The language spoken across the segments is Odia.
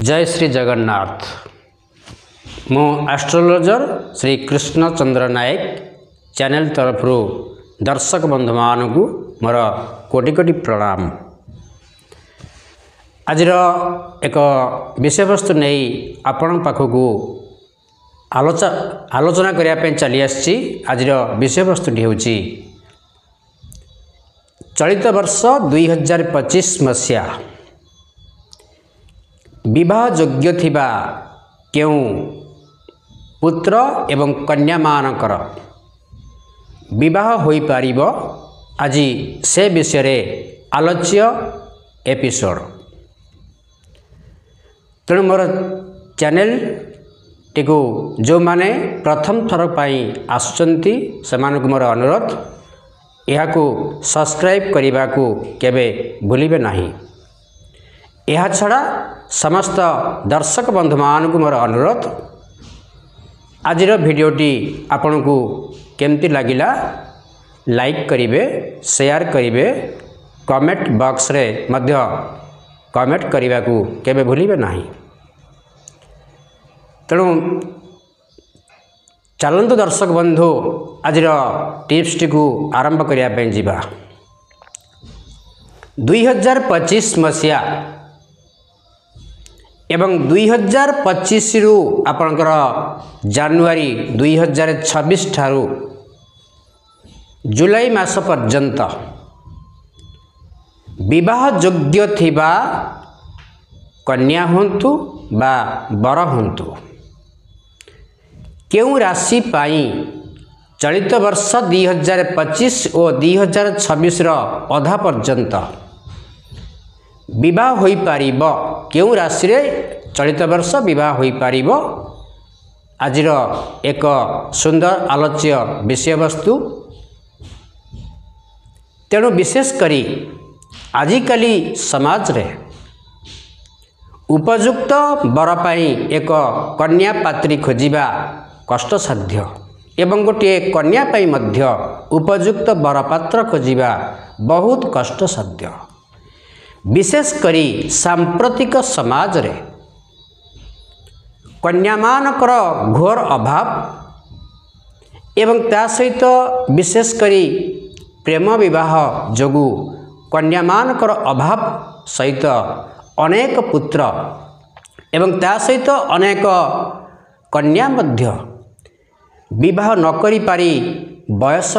ଜୟ ଶ୍ରୀ ଜଗନ୍ନାଥ। ମୁଁ ଆଷ୍ଟ୍ରୋଲୋଜର ଶ୍ରୀ କୃଷ୍ଣଚନ୍ଦ୍ର ନାୟକ ଚ୍ୟାନେଲ ତରଫରୁ ଦର୍ଶକ ବନ୍ଧୁମାନଙ୍କୁ ମୋର କୋଟି କୋଟି ପ୍ରଣାମ। ଆଜିର ଏକ ବିଷୟବସ୍ତୁ ନେଇ ଆପଣଙ୍କ ପାଖକୁ ଆଲୋଚନା କରିବା ପାଇଁ ଚାଲି ଆସିଛି। ଆଜିର ବିଷୟବସ୍ତୁଟି ହେଉଛି ଚଳିତ ବର୍ଷ 2025 ମସିହା ବିବାହ ଯୋଗ୍ୟ ଥିବା କେଉଁ ପୁତ୍ର ଏବଂ କନ୍ୟାମାନଙ୍କର ବିବାହ ହୋଇପାରିବ, ଆଜି ସେ ବିଷୟରେ ଆଲୋଚ୍ୟ ଏପିସୋଡ଼। ତେଣୁ ମୋର ଚ୍ୟାନେଲଟିକୁ ଯେଉଁମାନେ ପ୍ରଥମ ଥର ପାଇଁ ଆସୁଛନ୍ତି, ସେମାନଙ୍କୁ ମୋର ଅନୁରୋଧ, ଏହାକୁ ସବସ୍କ୍ରାଇବ୍ କରିବାକୁ କେବେ ଭୁଲିବେ ନାହିଁ। ଏହାଛଡ଼ା ସମସ୍ତ ଦର୍ଶକ ବନ୍ଧୁମାନଙ୍କୁ ମୋର ଅନୁରୋଧ, ଆଜିର ଭିଡ଼ିଓଟି ଆପଣଙ୍କୁ କେମିତି ଲାଗିଲା ଲାଇକ୍ କରିବେ, ସେୟାର କରିବେ, କମେଣ୍ଟ ବକ୍ସରେ ମଧ୍ୟ କମେଣ୍ଟ କରିବାକୁ କେବେ ଭୁଲିବେ ନାହିଁ। ତେଣୁ ଚାଲନ୍ତୁ ଦର୍ଶକ ବନ୍ଧୁ, ଆଜିର ଟିପ୍ସଟିକୁ ଆରମ୍ଭ କରିବା ପାଇଁ ଯିବା। 2025 ମସିହା ଏବଂ 2025ରୁ ଆପଣଙ୍କର ଜାନୁଆରୀ 2026 ଠାରୁ ଜୁଲାଇ ମାସ ପର୍ଯ୍ୟନ୍ତ ବିବାହ ଯୋଗ୍ୟ ଥିବା କନ୍ୟା ହୁଅନ୍ତୁ ବା ବର ହୁଅନ୍ତୁ, କେଉଁ ରାଶି ପାଇଁ ଚଳିତ ବର୍ଷ 2025 ଓ 2026ର ଅଧା ପର୍ଯ୍ୟନ୍ତ ବିବାହ ହୋଇପାରିବ, କେଉଁ ରାଶିରେ ଚଳିତ ବର୍ଷ ବିବାହ ହୋଇପାରିବ, ଆଜିର ଏକ ସୁନ୍ଦର ଆଲୋଚ୍ୟ ବିଷୟବସ୍ତୁ। ତେଣୁ ବିଶେଷ କରି ଆଜିକାଲି ସମାଜରେ ଉପଯୁକ୍ତ ବର ପାଇଁ ଏକ କନ୍ୟା ପାତ୍ରୀ ଖୋଜିବା କଷ୍ଟସାଧ୍ୟ ଏବଂ ଗୋଟିଏ କନ୍ୟା ପାଇଁ ମଧ୍ୟ ଉପଯୁକ୍ତ ବରପାତ୍ର ଖୋଜିବା ବହୁତ କଷ୍ଟସାଧ୍ୟ। ବିଶେଷ କରି ସାମ୍ପ୍ରତିକ ସମାଜରେ କନ୍ୟାମାନଙ୍କର ଘୋର ଅଭାବ ଏବଂ ତା ସହିତ ବିଶେଷ କରି ପ୍ରେମ ବିବାହ ଯୋଗୁଁ କନ୍ୟାମାନଙ୍କର ଅଭାବ ସହିତ ଅନେକ ପୁତ୍ର ଏବଂ ତା ସହିତ ଅନେକ କନ୍ୟା ମଧ୍ୟ ବିବାହ ନ କରିପାରି ବୟସ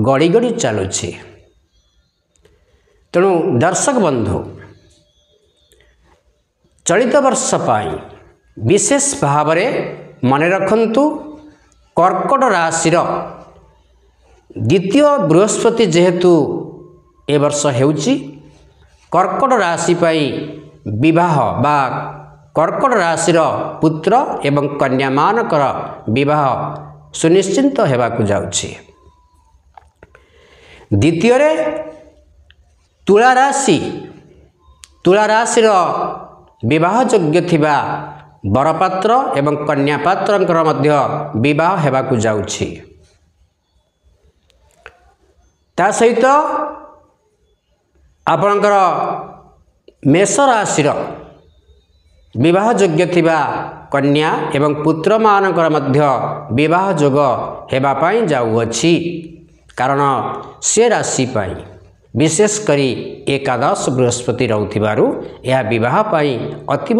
ଗଡ଼ି ଗଡ଼ି ଚାଲୁଛି। ତେଣୁ ଦର୍ଶକ ବନ୍ଧୁ, ଚଳିତ ବର୍ଷ ପାଇଁ ବିଶେଷ ଭାବରେ ମନେ ରଖନ୍ତୁ, କର୍କଟ ରାଶିର ଦ୍ୱିତୀୟ ବୃହସ୍ପତି ଯେହେତୁ ଏ ବର୍ଷ ହେଉଛି, କର୍କଟ ରାଶି ପାଇଁ ବିବାହ ବା କର୍କଟ ରାଶିର ପୁତ୍ର ଏବଂ କନ୍ୟାମାନଙ୍କର ବିବାହ ସୁନିଶ୍ଚିତ ହେବାକୁ ଯାଉଛି। ଦ୍ୱିତୀୟରେ ତୁଳା ରାଶି, ତୁଳା ରାଶିର ବିବାହ ଯୋଗ୍ୟ ଥିବା ବରପାତ୍ର ଏବଂ କନ୍ୟାପାତ୍ରଙ୍କର ମଧ୍ୟ ବିବାହ ହେବାକୁ ଯାଉଛି। ତା ସହିତ ଆପଣଙ୍କର ମେଷ ରାଶିର ବିବାହ ଯୋଗ୍ୟ ଥିବା କନ୍ୟା ଏବଂ ପୁତ୍ରମାନଙ୍କର ମଧ୍ୟ ବିବାହ ଯୋଗ ହେବା ପାଇଁ ଯାଉଅଛି, କାରଣ ସେ ରାଶି ପାଇଁ ବିଶେଷ କରି ଏକାଦଶ ବୃହସ୍ପତି ରହୁଥିବାରୁ ଏହା ବିବାହ ପାଇଁ ଅତୀବ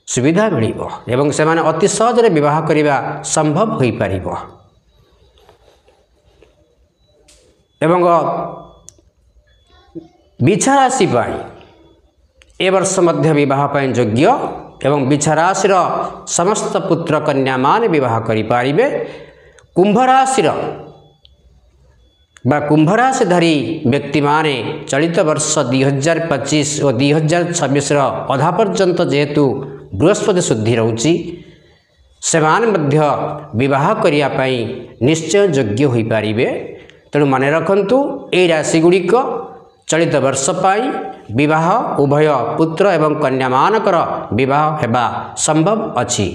ସୁବିଧା ମିଳିବ ଏବଂ ସେମାନେ ଅତି ସହଜରେ ବିବାହ କରିବା ସମ୍ଭବ ହୋଇପାରିବ। ଏବଂ ବିଛା ରାଶି ପାଇଁ ଏ ବର୍ଷ ମଧ୍ୟ ବିବାହ ପାଇଁ ଯୋଗ୍ୟ ଏବଂ ବିଛା ରାଶିର ସମସ୍ତ ପୁତ୍ର କନ୍ୟାମାନେ ବିବାହ କରିପାରିବେ। କୁମ୍ଭ ରାଶିର ବା କୁମ୍ଭରାଶିଧାରୀ ବ୍ୟକ୍ତିମାନେ ଚଳିତ ବର୍ଷ 2025 ଓ 2026ର ଅଧା ପର୍ଯ୍ୟନ୍ତ ଯେହେତୁ ବୃହସ୍ପତି ଶୁଦ୍ଧି ରହୁଛି, ସେମାନେ ମଧ୍ୟ ବିବାହ କରିବା ପାଇଁ ନିଶ୍ଚୟ ଯୋଗ୍ୟ ହୋଇପାରିବେ। ତେଣୁ ମନେ ରଖନ୍ତୁ, ଏହି ରାଶିଗୁଡ଼ିକ ଚଳିତ ବର୍ଷ ପାଇଁ ବିବାହ ଉଭୟ ପୁତ୍ର ଏବଂ କନ୍ୟାମାନଙ୍କର ବିବାହ ହେବା ସମ୍ଭବ ଅଛି।